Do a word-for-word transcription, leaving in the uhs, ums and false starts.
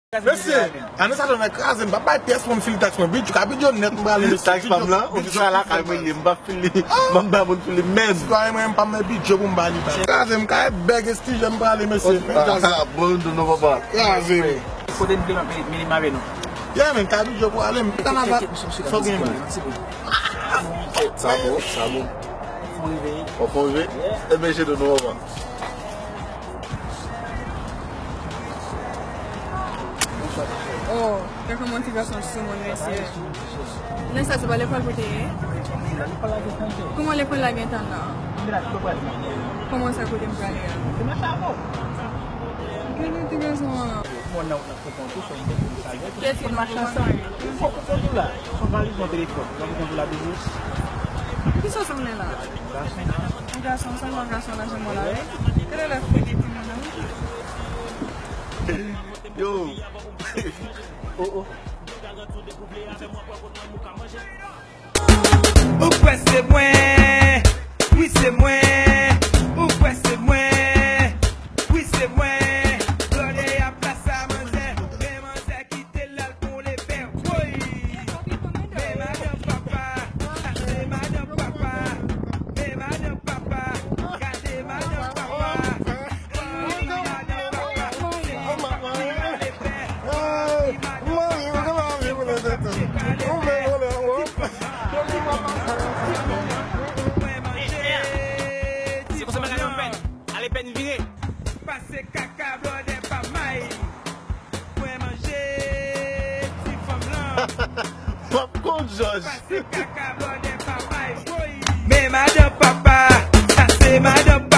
Mesye, ane sa tonè kraze, m pa bay pyès moun fil taks mwen. Bidjo, ka bidjo nèt m prale, mesye. Taks pa m lan, ou di sa lakay mwen ye, m pa fil li. M pa bay moun fil li menm. Sitwayen mwen, m pa bay bidjo pou m ba li bay. Kraze, m ka bèg estijè m prale, mesye. Bon, nou, papa. Kraze. Kote m vle m ap vini, m avè nou. Yeah, men, ka bidjo pou ale, m kanava. Fò gen mwen. Sa bon, sa bon. Fon rive. Ou fon rive? Ebyen, je nou, papa. Oh, kèk moun ti gason sou moun, mesye. Lè sa, se pa lekòl pou te ye? Kòman lekòl la gen tan nan? Kòman sa kote m prale a? Gade ti gason an. Kèt machin sa. Fò pou kontou la. Son valiz, yon telefòn. Fò pou kontou la toujou. Kisa w sanble la? Yon gason, sèlman gason la janm la wi. Gade lè fou de timoun nan. Yo. Oh, oh. Ou kwè se mwen? Wi, se mwen. Ou kwè se mwen? Wi, se mwen. Blòdè ap plas a manzè. Men manzè kite l al pou lepè. Woy. Men madanm papa. Sa se madanm papa. Men madanm papa. Gade madanm papa. Se konsa bagay yo fèt. Ale pèn vire. Pase kaka blòdè pa may. Mwen manje ti fanm lan. Pap kont Jòj. Pase kaka blòdè pa may. Woy. Men madanm papa, sa se madanm